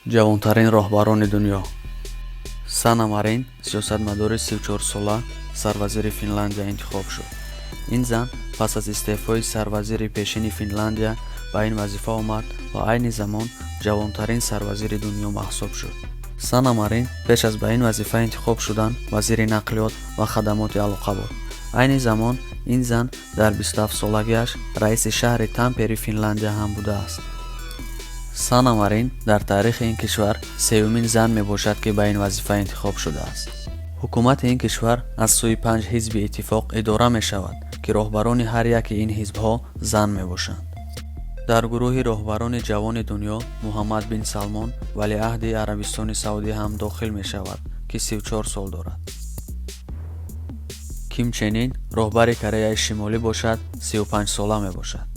Ҷавонтарин роҳбарони дунё. Сана Марин, сиёсатмадори 34-сола, сарвазири Финляндия интихоб шуд. Ин зан пас аз истеъфои сарвазири пешини Финляндия ба ин вазифа омад ва айни замон ҷавонтарин сарвазири дунё маҳсуб шуд. Сана Марин пеш аз ба ин вазифа интихоб шудан вазири нақлиёт ва хадамоти алоқа буд. Айни замон ин зан дар 27-солагиаш раиси шаҳри Тампери Финляндия ҳам будааст. Сана Марин дар таърихи ин кишвар сеюмин зан мебошад, ки ба ин вазифа интихоб шудааст. Ҳукумати ин кишвар аз сӯи панҷ ҳизби иттифоқ идора мешавад, ки роҳбарони ҳар яки ин ҳизбҳо зан мебошанд. Дар гурӯҳи роҳбарони ҷавони дунё Муҳаммад бин Салмон, валиаҳди Арабистони Саудӣ, ҳам дохил мешавад, ки 34 сол дорад. Ким Чен Ин, роҳбари Кореяи Шимолӣ бошад, 35-сола мебошад.